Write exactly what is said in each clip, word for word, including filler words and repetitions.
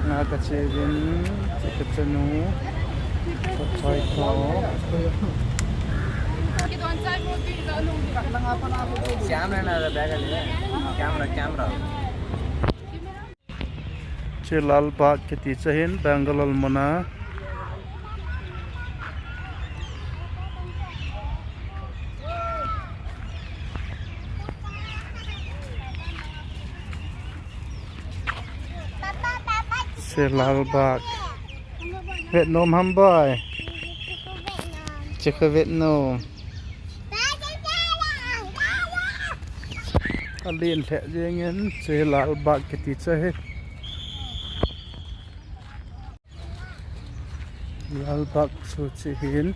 Nga ka che vin, che ka chanu, ka chai ko. Camera na bag le. Camera, camera. Che Lal Bagh kiti cha hin Bangalore muna. Che Lal Bagh. Vet nom ham boy. Che ka vet nom. Alen lheh jeng in che Lal Bagh kiti cha hi. Lal Bagh chu che hin.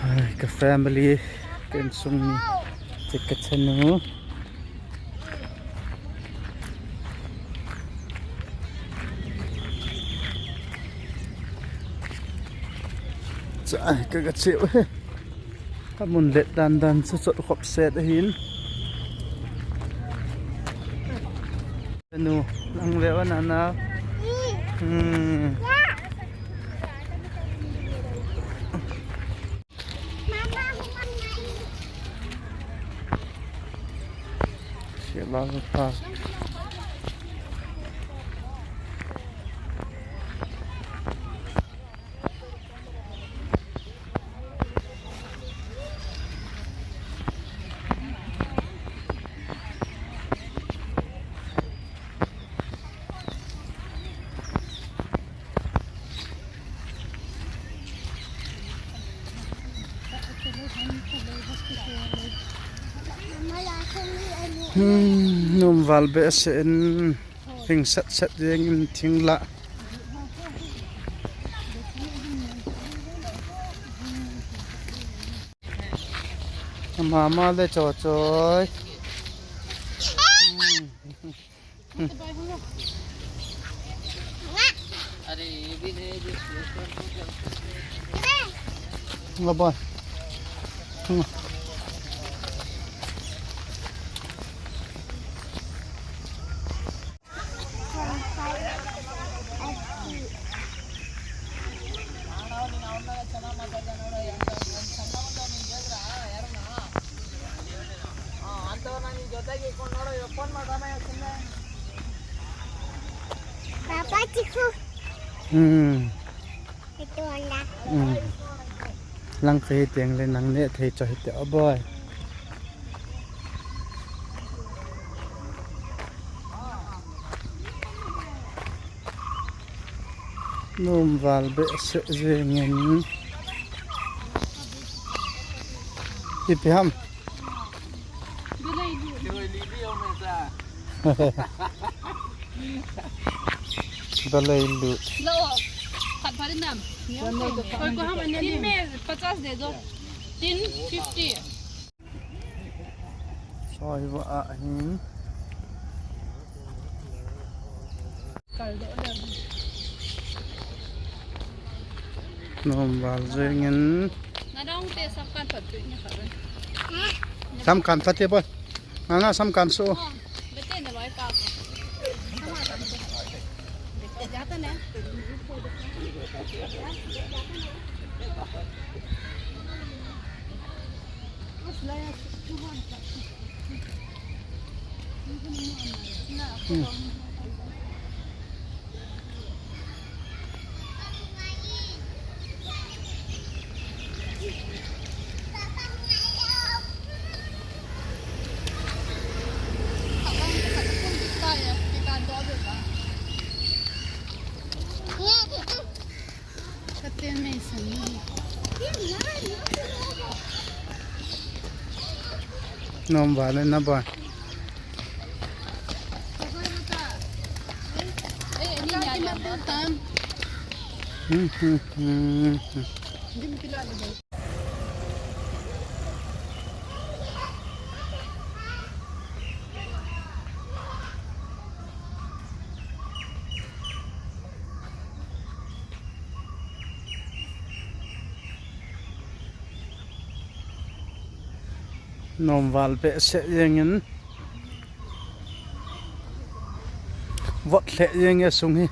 Ai, ka family, ka insung mi, che ka chanu. Cha, ka, ka cheu he. Ka mun let dan dan chu chot khop set ahin. Nu, nang le wa nana. Hmm. Che Lal Bagh. Hmm, nom val behseh in, hing set set jeng in thing lah. Mama le cho choi. Hmm. अरे, ये भी नहीं, जो Aba. Hmm. Papa, chiku. Hmm. Ito anda. Hmm. Lang kahi teng le nang ne thei cho hite, o boy. Nom val behseh jeng in. Ipi ham? Balei lut. Lo, khat pha din nam. Koi ko ham anya din. Tin mein pachas de do. Tin fifty. Soi va ahin. Nom val jeng in. Nadong te sam kan phat tu nya khat. Sam kan phat te boy. Nana sam kan so. Oh, bete na loi pa. Jata na. Nom val na ba. Hmm, hmm, hmm, hmm. Nom val behseh jeng in. Vot lheh jeng e sung hi.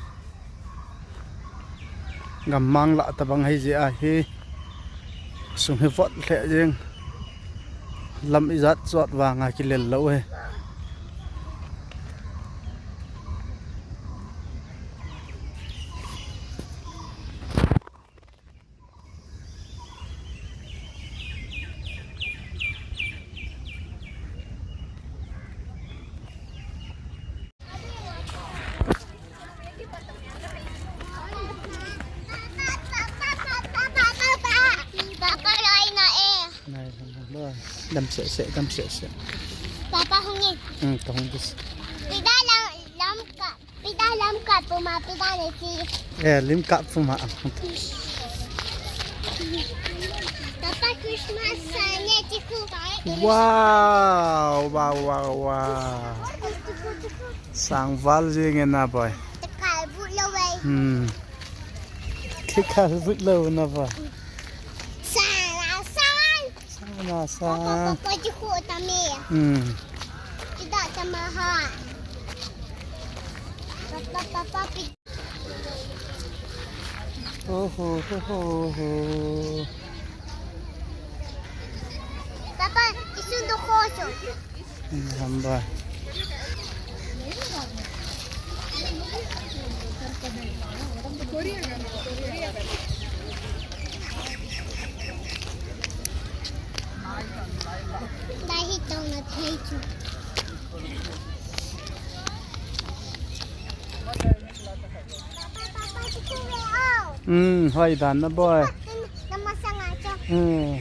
Gammang lah tabang ahi jeh ahi. Sung hi vot lheh jeng. Lam ijat jot vang a kilel lou hi. Nai, nai, nai, dam seh seh, dam seh seh. Papa hung in. Hmm, kahung kit. Pida lam, lam ka. Pida lam kap puma, pida ne ti. Eh, lim kap puma. Papa Christmas sa ne ti ku. Wow, wow, wow, wow. Sang val jing e na boy. Tekal bu lo wei. Hmm. Tekal bu lo na boy. Sa la sa. Sana sa. Papa, papa, jiko tami. Hmm. Tidak sama ha. Papa, papa, pi- Oh, ho, ho, ho, ho. Papa, isun do khoso. Hmm, hamba. Hmm, hoi dan na boy. Hmm.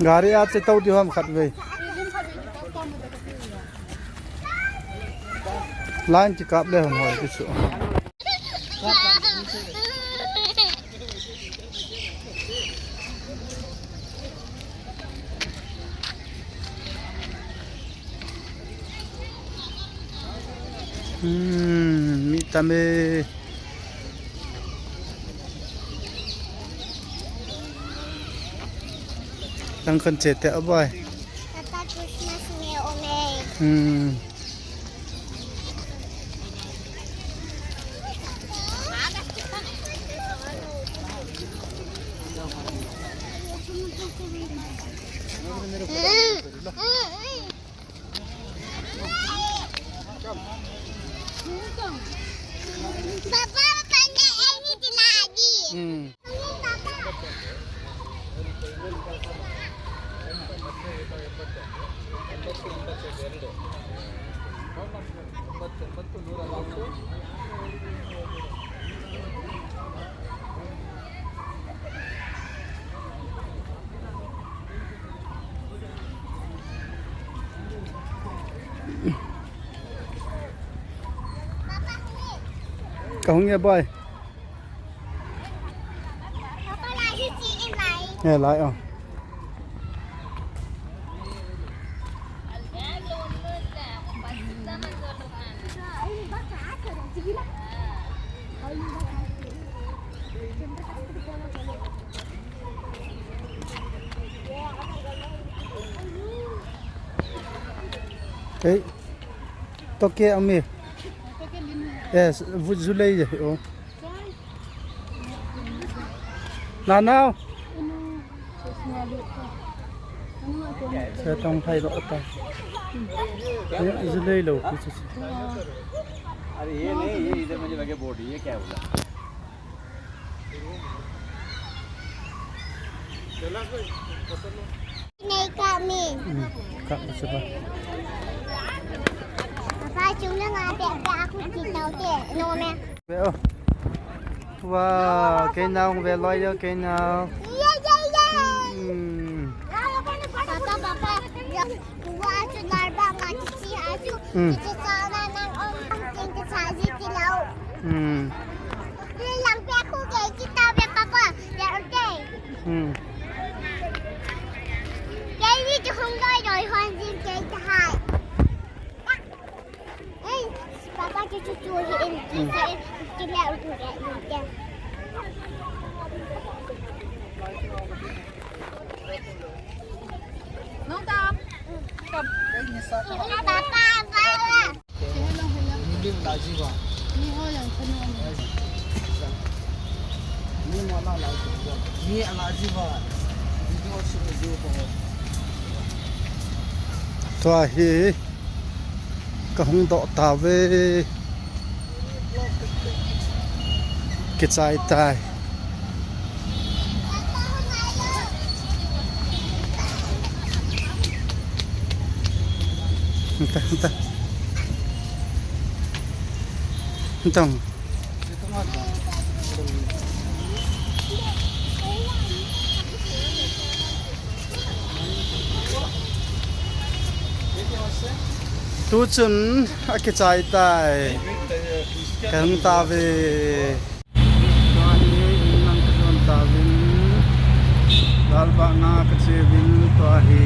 Gari a che tau di ham khat vei. Line kikap le hon hoi kisu. Hmm, mi tam e. Tang kan che te a boy. Tata Christmas me o me. Hmm. Papa, papa, ne, eh, ni ti lagi. Hmm. Ka hung e boy. Papa, lai hi chi in lai. He lai o. Hey. Toke ami. Yes, vu-, julei je, oh. Nanao. Sa tong thai lo ta. Ye, julei lo ki chu. अरे ये नहीं, ये इधर मुझे लगे बोर्ड, ये क्या बोला? Nei kami. Hmm, ka sa ba? Papa, chung lang ate, ate ako dito, te. No, me. Ve o. Wow, kei nao ve loi o, kei nao. Yay, yay, yay. Hmm. Kichi sa na nang ong ting kicha ji ti lo. Hmm. Ni lang pe khu ke kita pe papa. Ya okay. Hmm. Ke ni ki hung doi doi hon jin ke ta hai. Ei, papa chu chu chu hi in ki sa in ki le u tu ke in ke. Nong tam. Kam. Papa, papa. Ni lim la ji ba. Ni ho yang kanu. Ni mo la la ji ba. Ni ala ji ba. Video shoot ji ko. Tua hi. Ka hung doh ta ve. Kichai tai. Nta, nta. Ntang. Tuchun akichai tai. Kan ta ve. Tua hi in lang ka jon ta vin. Lalbah nga ka che vin tua hi.